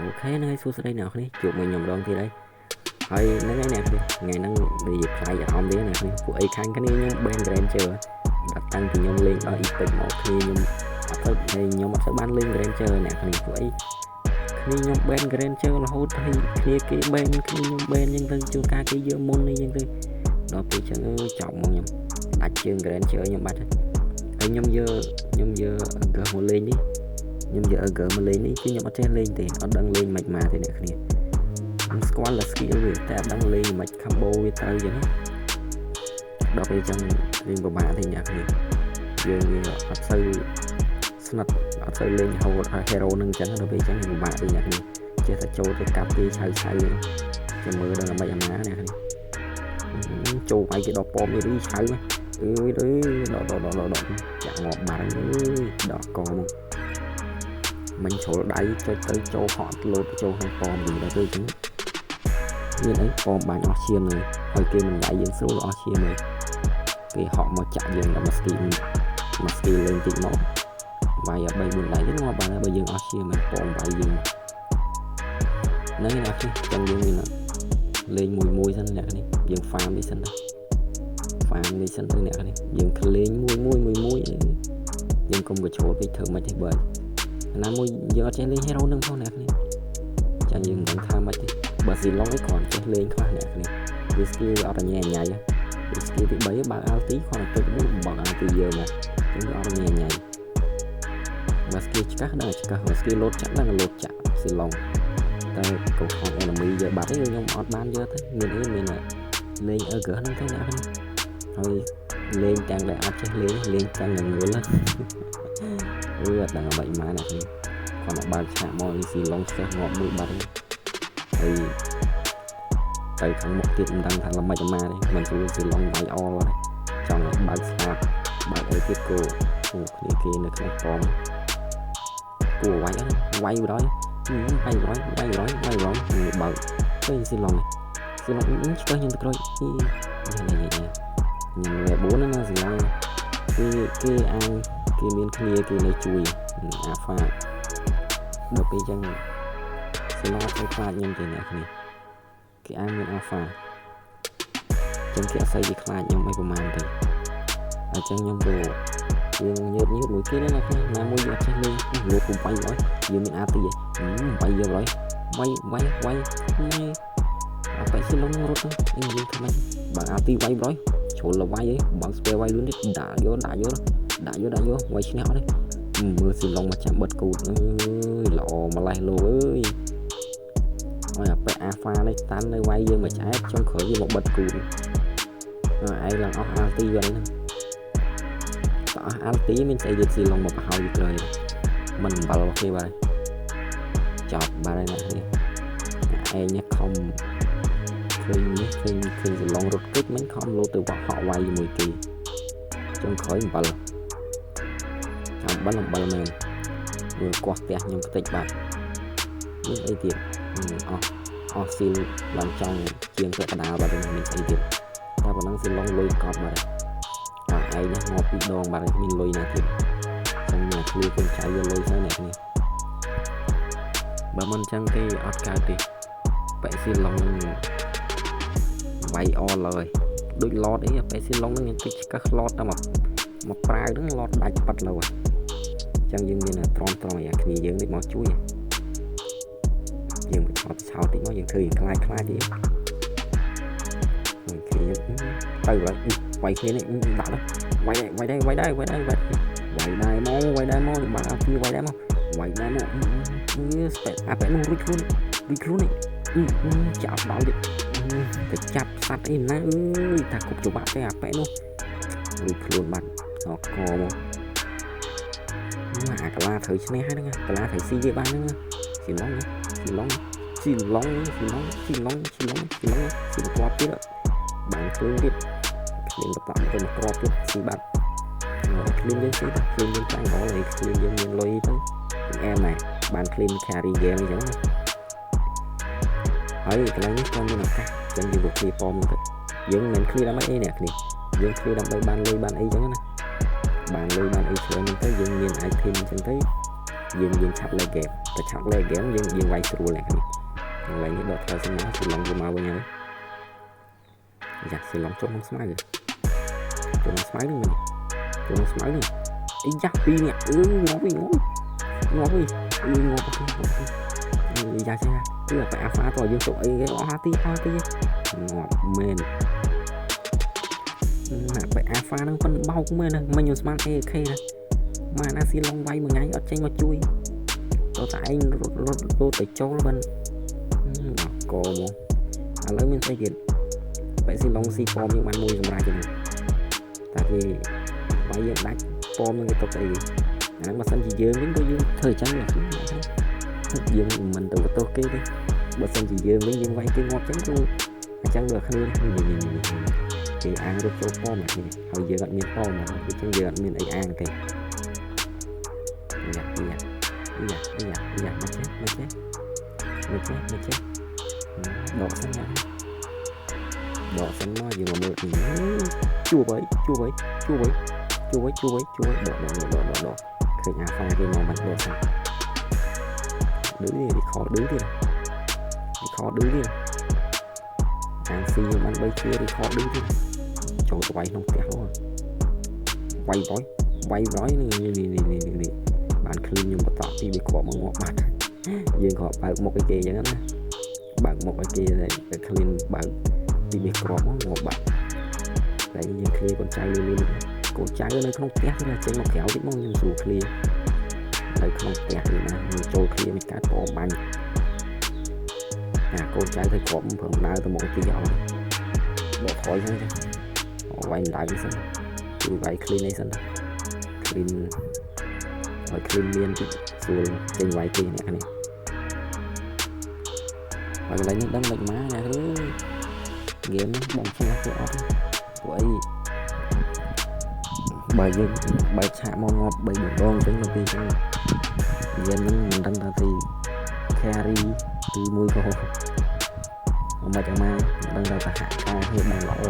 OK ហ្នឹងហើយសួស្តីអ្នកនរគ្នាជួបមួយខ្ញុំម្ដងទៀតហើយហើយហ្នឹងហើយអ្នកគ្នាថ្ងៃហ្នឹងនិយាយផ្លាយអារម្មណ៍ទៀតអ្នកគ្នាពួកអីខាងគ្នាខ្ញុំ ban Granger ដល់តាំងពីខ្ញុំលេងដល់ Epic មកគ្នាខ្ញុំអត់ទៅហើយខ្ញុំអត់ទៅបានលេង Granger អ្នកគ្នាពួកអីគ្នាខ្ញុំ ban Granger រហូតហើយគ្នាគេ ban គ្នាខ្ញុំ ban អញ្ចឹងទៅជួនកាលគេយកមុនអីអញ្ចឹងទៅដល់ពេលអញ្ចឹងអើយចប់មកខ្ញុំដាច់ជើង Granger ខ្ញុំបាត់ហើយហើយខ្ញុំយក Urgot មកលេងនេះខ្ញុំយក Urgot មកលេងនេះគឺខ្ញុំអត់ចេះលេងទេអត់ដឹងលេងមិនមកទេអ្នកគ្នាខ្ញុំស្គាល់តែ skill វាតែអត់ដឹងលេងមិន combo វាត្រូវអញ្ចឹងណាដល់ពេលអញ្ចឹងរៀងពិបាកទេអ្នកគ្នាយើងវាអត់សូវស្និទ្ធអត់សូវលេងហូត hero នឹងអញ្ចឹងដល់ពេលអញ្ចឹងពិបាកទេអ្នកគ្នាចេះតែចូលទៅកាប់គេឆៅឆៅចាំមើលដល់អាម៉េចអាម៉ាអ្នកគ្នាចូលវាយគេដល់ប៉មនេះរីឆៅអើយអើយដកដកដកដកចាក់ងាប់បាត់អើយដកកមកមិញជ្រុលដៃចុចទៅចូលហក់លោតចូលក្នុងប៉មវិញដល់ទៅអញ្ចឹងមានអីប៉មបាញ់អស់ឈាមហើយហើយគេមិនវាយយើងស្រួលអស់ឈាមហើយគេហក់មកចាក់យើងដល់មកស្គីមកស្គីលេងតិចមកវាយឲ្យ3 4ដៃទៅងាប់បានហើយបើយើងអស់ឈាមហើយប៉មវាយយើងហ្នឹងឯងអ្នកនេះចឹងយើងមានលេងមួយមួយសិនអ្នកនេះយើង farm នេះសិនទៅ farm នេះសិនទៅអ្នកនេះយើងក្លេងមួយមួយមួយមួយយើងកុំកញ្ជ្រោលពេកធ្វើមិនទេបើណាមួយយើងអត់ចេះលេង hero នឹងផងអ្នកនេះចឹងយើងមិនដឹងថាម៉េចទេបើស៊ីឡុងឯងគ្រាន់ចេះលេងខ្លះអ្នកនេះវា skill វាអត់ញ៉ៃញ៉ៃវា skill ទី3បើក ulti គ្រាន់តែចុចមួយបើក ulti យើងមកចឹងវាអត់ញ៉ៃញ៉ៃបើ skill ឆ្កឹះដឹងឆ្កឹះបើ skill លោតចាក់ដឹងលោតចាក់ស៊ីឡុងតែកុំខំ enemy យកបាត់ទេខ្ញុំអត់បានយកទេមានអីមានលេង Urgot ហ្នឹងទេអ្នកនេះហើយលេងទាំងដែលអត់ចេះលេងលេងទាំងងងុលអឺអត់ដឹងអ្វីមកអ្នកនេះគាត់មកបើកឆាកមកស៊ីឡុងឆ្កឹះងាប់មួយបាត់ហើយទៅខាងមុខទៀតមិនដឹងថាល្មិចអាម៉ាទេមិនស្រួលស៊ីឡុងវាយអល់ទេចង់ឲ្យបើកស្លាបបើកអីទៀតគោអូគ្នាគេនៅក្នុងប៉មគួរវាយវាយបណ្ដោយវាយបណ្ដោយវាយបណ្ដោយវាយបណ្ដោយបើកទៅស៊ីឡុងស៊ីឡុងឆ្កឹះខ្ញុំទៅក្រោយញ៉ាញ៉ាញ៉ាញ៉ាំលេ4ណាស៊ីឡុងគេគេអាងគេមានគ្នាគេនៅជួយអាហ្វាដល់ពេលចឹងស៊ីឡុងអត់ទៅខ្លាចខ្ញុំទេអ្នកគ្នាគេអាងមានអាហ្វាចឹងគេអត់សូវជាខ្លាចខ្ញុំអីប្រហែលទេអញ្ចឹងខ្ញុំក៏យើងញើតញើតមួយគេណាគ្នាណាមួយយើងអត់ចេះលេងលោតពុំវាយហើយយើងមានអាទីវាយយកហើយវាយវាយវាយអាបែស៊ីឡុងរត់ទៅយើងធ្វើម៉េចបើអាទីវាយប្រយជ្រុលលវាយឯងបើ spell វាយលឿនទៀតដាក់យកដាក់យកដាក់យកដាក់យកវាយឈ្នះអត់ទេមើលស៊ីឡុងមកចាំបិទគូតអើយល្អម្លេះលោកអើយហើយអាប៉ែអាហ្វានេះតាន់នៅវាយយើងមួយឆ្អែតចុងក្រោយវាមកបិទគូតឯងឡើងអស់ ulti វិញហ្នឹងបើអស់ ulti មានស្អីទៀតស៊ីឡុងមកប្រហើយក្រោយមិនអំបិលរបស់គេបាទចប់បាទហើយណានេះឯងនេះខំឃើញនេះឃើញឃើញសឡុងរត់គិចមិនខំលោតទៅហក់វាយជាមួយគេចុងក្រោយអំបិលអំបិលអំបិលមែនមើលកោះផ្ទះខ្ញុំខ្ទេចបាត់មានអីទៀតអស់អស់ស៊ីលឡើងចង់ជាងពាក់កណ្ដាលបាត់មានស្អីទៀតតែប៉ុណ្ណឹងស៊ីឡុងលុយកប់បាត់ហើយអាឯងនេះមកពីរដងបាត់ហើយគ្មានលុយណាទៀតចឹងអ្នកឃ្លៀកូនចៅយកលុយទៅអ្នកនេះបើមិនចឹងទេអត់កើតទេបែកស៊ីឡុងនឹងវាយអល់ហើយដូចឡតអីបែកស៊ីឡុងនឹងតិចឆ្កឹះឡតតែមកមកប្រាវហ្នឹងឡតដាច់ប៉ាត់លើចឹងយើងមានទ្រាំទ្រាំអាគ្នាយើងនេះមកជួយយើងមកឆោតឆោតតិចមកយើងធ្វើយើងខ្លាចខ្លាចទៀតគ្នាទៅហើយវាយគ្នានេះដាក់វាយវាយដែរវាយដែរវាយដែរវាយវាយដែរមកវាយដែរមកបើអាពីវាយដែរមកវាយដែរមកអឺស្បែកអាបែកនោះរួចខ្លួនរួចខ្លួននេះចាប់ដល់ទៀតទៅចាប់សត្វអីណាអើយថាគប់ច្បាក់ទេអាបែកនោះរួចខ្លួនបាត់អកមកអាកាឡាត្រូវឈ្នះហើយហ្នឹងកាឡាត្រូវស៊ីគេបានហ្នឹងស៊ីឡុងស៊ីឡុងស៊ីឡុងស៊ីឡុងស៊ីឡុងស៊ីឡុងស៊ីឡុងស៊ីគ្រាប់ទៀតបានឃ្លៀងទៀតឃ្លៀងបន្តទៅមកគ្រាប់ទៀតស៊ីបាត់ឃ្លៀងយើងស៊ីទៅឃ្លៀងយើងចាញ់រហើយឃ្លៀងយើងមានលុយទៅអែមដែរបានឃ្លៀង carry game អញ្ចឹងណាហើយកន្លែងនេះក៏មានឱកាសចឹងយើងក៏ clear ប៉មទៅយើងមិនមែន clear ដើម្បីអីអ្នកគ្នាយើង clear ដើម្បីបានលុយបានអីចឹងណាបានលុយបានអីច្រើនហ្នឹងទៅយើងមាន item អញ្ចឹងទៅ យើងឆាប់លេខហ្គេមតែឆាប់លេខហ្គេមយើងវាយស្រួលអ្នកនេះកន្លែងនេះដកថយសិនមកស៊ីឡុងវាមកវិញហើយយ៉ាស៊ីឡុងចូលក្នុងស្មៅចូលក្នុងស្មៅនេះមិញចូលក្នុងស្មៅនេះអីយ៉ាពីរនាក់អឺងាប់វិញងាប់ងាប់វិញអឺងាប់អឺយ៉ាចេះគឺបែអាហ្វាតយើងសុកអីគេអស់ទីអស់ទីងាប់មែនណាបែអាហ្វាហ្នឹងប៉ុនបោកមែនណាមិញខ្ញុំស្មាន AK ណាមកណាស៊ីឡុងវាយមួយថ្ងៃអត់ចេញមកជួយតើតែឯងរត់រត់រត់ទៅចូលបានដល់កមកឥឡូវមានស្អីទៀតបែស៊ីឡុងស៊ីប៉មយើងបានមួយសម្រាប់ហ្នឹងតែគេវាយយើងដាច់ប៉មនឹងគេຕົកស្អីអាហ្នឹងបើសិនជាយើងវិញក៏យើងធ្វើអញ្ចឹងយើងមិនទៅបន្ទោសគេទេបើសិនជាយើងវិញយើងវាយគេងាប់អញ្ចឹងគឺអញ្ចឹងដូចគ្នានេះគេអាងរត់ចូលប៉មនេះហើយយើងអត់មានប៉មអញ្ចឹងយើងអត់មានអីអាងទេយ៉ាយ៉ាយ៉ាយ៉ាយ៉ាមកចេះមកចេះមកចេះមកចេះដកសិនណាដកសិនមកយើងមកមើលជួបហើយជួបហើយជួបហើយជួបហើយជួបហើយជួបហើយដកដកដកដកដកឃើញអាហ្វាគេមកមិនដកសិនឌឺនេះ record ឌឺទៀត record ឌឺទៀតអាងស៊ីខ្ញុំបាន3ជា record ឌឺទៀតចូលទៅវាយក្នុងផ្ទះហ៎វាយបយវាយបយនេះនេះនេះនេះនេះបានឃ្លីនខ្ញុំបន្តពីវាគ្រាប់មកងាប់បាត់យើងក៏បើកមុខឲ្យគេអញ្ចឹងណាបើកមុខឲ្យគេតែឃ្លីនបើកពីវាគ្រាប់មកងាប់បាត់តែយើងឃ្លីកូនចៅលឿនលឿនកូនចៅនៅក្នុងផ្ទះគេចេញមកក្រៅតិចមកខ្ញុំស្រួលឃ្លីនៅក្នុងផ្ទះនេះណាខ្ញុំចូលឃ្លីមិនកើតប៉បាញ់អាកូនចៅទៅគ្រាប់ព្រមដើរទៅមុខទីអត់ដកថយហ្នឹងចាវាយដៅសិនជួយវាយឃ្លីនអីសិនឃ្លីនឲ្យឃ្លីនមានតិចស្រួលចេញវាយគេអ្នកនេះហើយកន្លែងនេះដឹងមិនមកអ្នកនេះហ្គេមនេះបងឈ្នះគេអត់ពួកអីបើយើងបើឆាកមកងាប់3 4ដងអញ្ចឹងទៅពេលអញ្ចឹងហ្គេមហ្នឹងមិនដឹងថាទី carry ទីមួយក៏មិនចាំមកមិនដឹងថាសហការគ្នាបានល្អ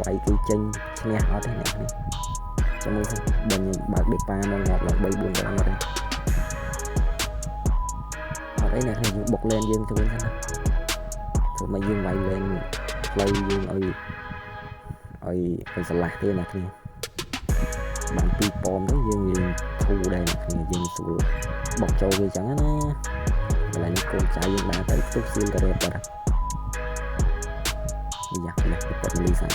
វាយគេចេញឈ្នះអត់ទេអ្នកនេះចាំមើលសិនបើខ្ញុំបើកដេប៉ាមកងាប់ឡើង3 4ដងអត់ទេអត់អីអ្នកនេះយើងបុកលែនយើងទៅវិញសិនណាធ្វើមកយើងវាយលែនផ្លូវយើងឲ្យឲ្យស្រឡះទេអ្នកនេះបានពីរប៉មទៅយើងរៀងធូរដែរអ្នកនេះយើងស្រួលបុកចូលវាអញ្ចឹងណាកន្លែងនេះកូនចៅយើងដើរទៅផ្ទុះសៀលការ៉េបាត់យ៉ាយ៉ាពីប៉មលីសា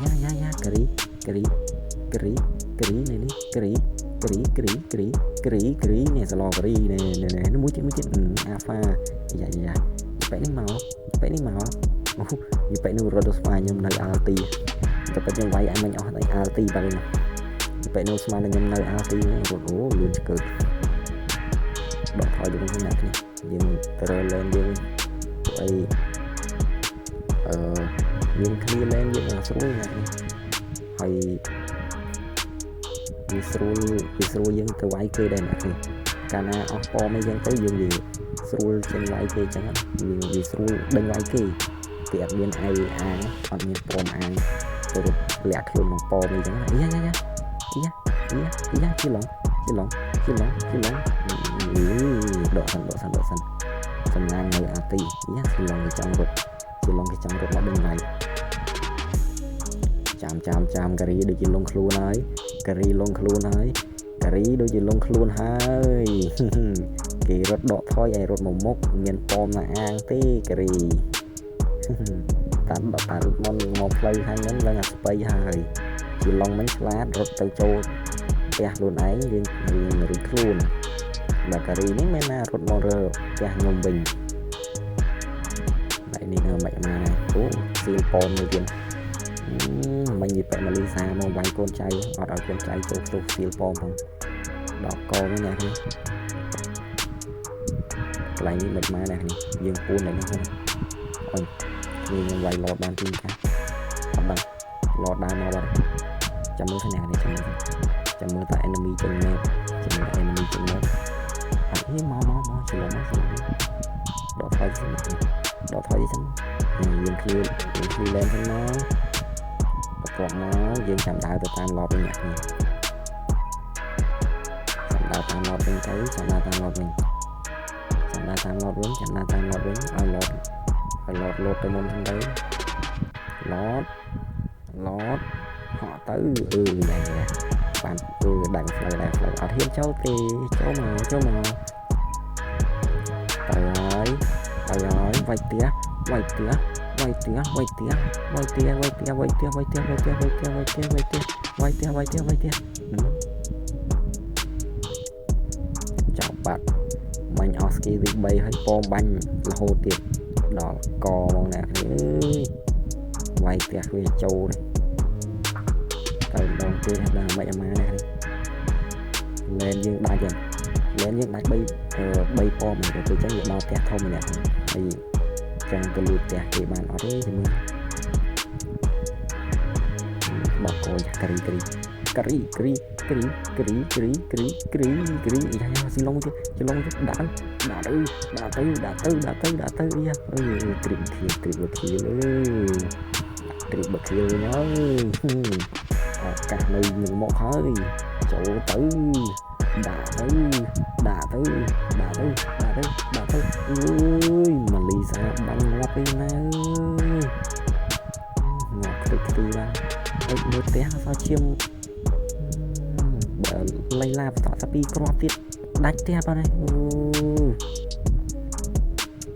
យ៉ាយ៉ាយ៉ាការីការីការីការីនេះនេះការីការីការីការីការីការីនេះសឡការីនេះនេះមួយទៀតមួយទៀតអាហ្វាយ៉ាយ៉ាបែកនេះមកបែកនេះមកអូយបែកនោះរត់ទៅស្វាយខ្ញុំនៅអាល់ទីតែប៉ិតខ្ញុំវាយអញមិញអស់តែអាល់ទីបាត់ហើយបែកនោះស្មានតែខ្ញុំនៅអាល់ទីរត់អូលឿនឆ្កើដកថយទៅវិញណាគ្នាយើងទៅរលែនយើងពួកអីអឺយើងឃ្លៀលែនយើងស្រួលណាហើយវាស្រួលវាស្រួលយើងទៅវាយគេដែរណាគ្នាកាលណាអស់ប៉មអីចឹងទៅយើងវាស្រួលចេញវាយគេចឹងវាស្រួលដេញវាយគេគេអត់មានអីអាងអត់មានប៉មអាងទៅរត់លាក់ខ្លួនក្នុងប៉មអីចឹងណាយ៉ាយ៉ាយ៉ាយ៉ាយ៉ាជីឡុងជីឡុងជីឡុងជីឡុងដកសិនដកសិនដកសិនសំណាងនៅអាទីយ៉ាជីឡុងគេចង់រត់ជីឡុងគេចង់រត់មកដេញវាយចាំចាំចាំការីដូចជាលងខ្លួនហើយការីលងខ្លួនហើយការីដូចជាលងខ្លួនហើយគេរត់ដកថយឲ្យរត់មកមុខមានប៉មណាអាងទេការីតាមបើតារត់មកផ្លូវខាងហ្នឹងឡើងអាស្បៃហើយជាឡុងមិញឆ្លាតរត់ទៅចូលផ្ទះខ្លួនឯងយើងរៀងខ្លួនបើការីនេះមែនណារត់មករើផ្ទះខ្ញុំវិញតែនេះមិនមកណាអូសៀលប៉មមួយទៀតមិញនិយាយបែកម៉ាលីសាមកវាយកូនចៅអត់ឲ្យកូនចៅចូលផ្ទុះសៀលប៉មផងដកកវិញណាគ្នាកន្លែងនេះមិនមកណាគ្នាយើងពួននៅនេះហ្នឹងអូយគ្នាខ្ញុំវាយឡតបានទីកាអត់ដឹងឡតដើរមកបាត់ចាំមើលគ្នានេះចាំមើលចាំមើលតា enemy ចេញ map ចាំមើល enemy ចេញ map អត់នេះមកមកមកច្រឡំមកច្រឡំដកថយសិនដកថយសិនយើង clear យើង clear lane សិនមកបន្ទាប់មកយើងចាំដើរទៅតាមឡតវិញអ្នកគ្នា ដើរតាម Lord វិញទៅចាំដើរតាម Lord វិញចាំដើរតាម Lord វិញចាំដើរតាម Lord វិញឲ្យ Lord ឲ្យ Lord លោតទៅមុនសិនទៅ Lord Lord ហក់ទៅអឺយ៉ាយ៉ាបានអឺដាច់ផ្លូវដែរផ្លូវអត់ហ៊ានចូលទេចូលមកចូលមកទៅហើយទៅហើយវាយផ្ទះវាយផ្ទះវាយផ្ទះវាយផ្ទះវាយផ្ទះវាយផ្ទះវាយផ្ទះវាយផ្ទះវាយផ្ទះវាយផ្ទះវាយផ្ទះវាយផ្ទះវាយផ្ទះវាយផ្ទះវាយផ្ទះចប់បាត់បាញ់អស់ skill ទី3ហើយពងបាញ់រហូតទៀតដល់កហ្មងអ្នកគ្នាអើយវាយផ្ទះវាចូលនេះទៅម្ដងទៀតដល់មិនអាម៉ានេះលែនយើងដាច់ហ្នឹងលែនយើងដាច់3 3ប៉មទៅទៅចឹងវាដល់ផ្ទះធំម្នាក់ហើយចឹងទៅលួចផ្ទះគេបានអត់ទេជំនឿបកកយ៉ាក្រីក្រីក្រីក្រីក្រីក្រីក្រីក្រីក្រីក្រីយ៉ាយ៉ាស៊ីឡុងទៀតស៊ីឡុងទៀតដាក់ដាក់ទៅដាក់ទៅដាក់ទៅដាក់ទៅដាក់ទៅយ៉ាអឺទ្រីបខៀទ្រីបខៀលអើទ្រីបខៀលវិញហើយឱកាសនៅនឹងមកហើយចូលទៅដាក់ទៅដាក់ទៅដាក់ទៅដាក់ទៅដាក់ទៅអើយម៉ាលីសាបាញ់ងាប់ឯណាអើយងាប់ខ្ទេចខ្ទីបានហើយមើលផ្ទះអសឈាមបើលៃឡាបន្តតែពីរគ្រាប់ទៀតដាច់ផ្ទះបាត់ហើយអូ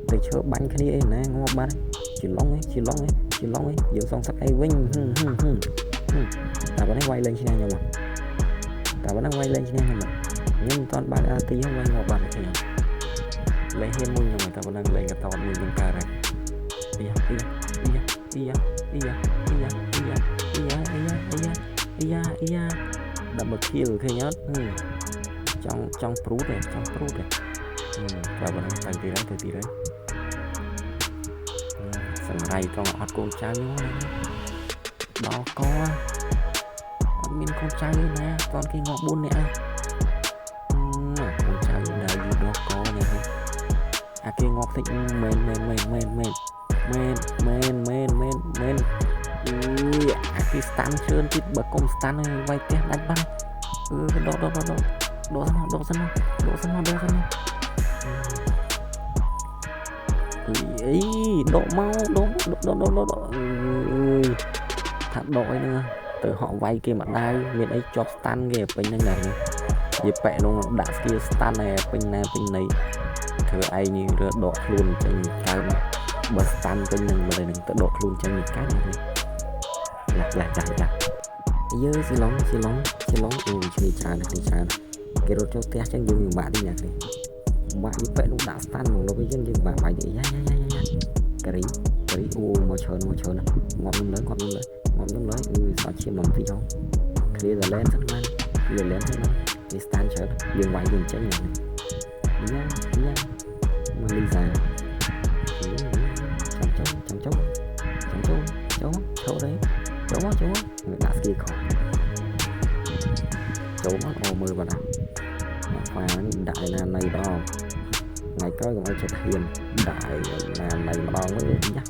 ទៅឈើបាញ់គ្នាអីណាងាប់បាត់ជាឡុងឯងជាឡុងឯងជាឡុងឯងយកសងសឹកអីវិញហឹមហឹមហឹមតែប៉ុណ្ណេះវាយលេងឈ្នះខ្ញុំតែប៉ុណ្ណឹងវាយលេងឈ្នះខ្ញុំខ្ញុំមិនតាន់បើកអាទីហ្នឹងវាយងាប់បាត់ខ្ញុំលេងហ៊ានមួយខ្ញុំតែប៉ុណ្ណឹងលេងកតតមួយខ្ញុំកើតហើយអីយ៉ាអីយ៉ាអីយ៉ាអីយ៉ាអីយ៉ាអីយ៉ាអីយ៉ាអីយ៉ាអីយ៉ាអីយ៉ាអីយ៉ា double kill ឃើញអត់ចង់ចង់ព្រូតទេចង់ព្រូតទេតែប៉ុណ្ណឹងទៅទៀតហើយទៅទៀតហើយសង្រៃត្រង់អត់កូនចៅហ្នឹងដល់កអត់មានកូនចៅទេណាតន់គេងាប់4នាក់កូនចៅដើរយូរដល់កនេះអាគេងាប់តិចមែនមែនមែនមែនមែនមែនមែនមែនមែនមែនអឺអាគេស្តាន់ជឿនទៀតបើកុំស្តាន់ឲ្យវាយផ្ទះដាច់បាត់អឺដកដកដកដកដកសិនដកសិនដកសិនដកសិនអីដកមកដកដកដកដកដកអើយថាដកអីហ្នឹងទៅហក់វាយគេមកដៅមានអីជាប់ស្តាន់គេពេញហ្នឹងដែរនិយាយប៉ែនោះដាក់ skill ស្តាន់ឯពេញណាពេញណីធ្វើឯងនេះរើដកខ្លួនចេញកើតបើស្តាន់ពេញហ្នឹងបើនឹងទៅដកខ្លួនចេញកើតនេះយ៉ាយ៉ាយ៉ាយ៉ាយើស៊ីឡុងស៊ីឡុងស៊ីឡុងអូឈ្នះច្រើនគ្នាច្រើនគេរត់ចូលផ្ទះចឹងយើងពិបាកតិចណាគ្នាបាក់យប៉ែនោះដាក់ស្តាន់ហ្មងដល់ពេលចឹងយើងបាក់បាយទៀតយ៉ាយ៉ាយ៉ាយ៉ាការីការីអូមកច្រើនមកច្រើនងាប់ខ្ញុំលើងាប់ខ្ញុំលើងាប់ខ្ញុំលើអឺសក់ឈាមមកតិចហង clear the lane សិនបាន clear lane សិនបានគេ stand ច្រើនយើងវាយយើងចេញយ៉ាយ៉ាមកលីសាចាំចូលចាំចូលចាំចូលចូលចូលđấyចូលមកចូលមកដាក់ skill ខុសចូលមកអូមើលបាត់ណាហ្វានេះដាក់ឯណាណៃដល់ថ្ងៃក្រោយកុំឲ្យចិត្តហ៊ានដាក់ឯណាណៃម្ដងមើលយ៉ាយ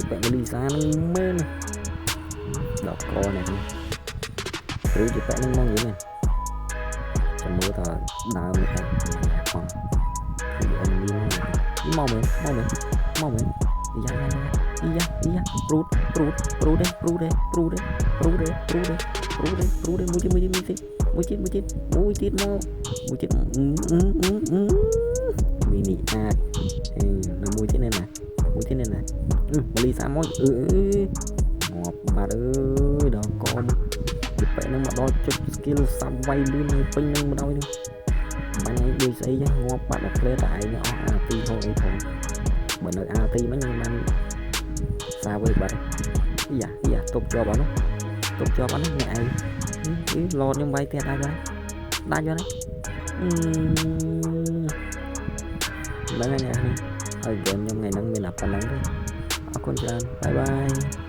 បែកលីសានឹងមែនដល់កនេះឬជាបែកនឹងមកយីនេះចាំមើលតើដើមនេះផងគឺ enemy មកមែនមកមែនមកមែនយ៉ាយ៉ាយ៉ាយ៉ាព្រូតព្រូតព្រូតទេព្រូតទេព្រូតទេព្រូតទេព្រូតទេព្រូតទេព្រូតទេមួយទៀតមួយទៀតមួយទៀតមួយទៀតមួយទៀតមួយទៀតមកមួយទៀតមីនីអាចអឺនៅមួយទៀតនេះណាមួយទៀតនេះណាមលីសាមួយអឺងាប់បាត់អើយដល់កមកពីបែកនឹងមកដល់ចុច skill សាប់វាយលឿននៅពេញនឹងម្ដងនេះបាញ់ឲ្យដូចស្អីចឹងងាប់បាត់ដល់ផ្លេតែឯងអស់អាទីផងអីផងបើនៅអាទីមិញខ្ញុំបានសាវើបាត់យ៉ាយ៉ាទប់ជាប់អត់នោះទប់ជាប់អត់នោះអ្នកឯងអឺឡតខ្ញុំវាយផ្ទះដាច់ហើយដាច់ហើយអឺហ្នឹងហើយអ្នកនេះហើយហ្គេមខ្ញុំថ្ងៃហ្នឹងមានតែប៉ុណ្្នឹងទេអរគុណច្រើនបាយបាយ។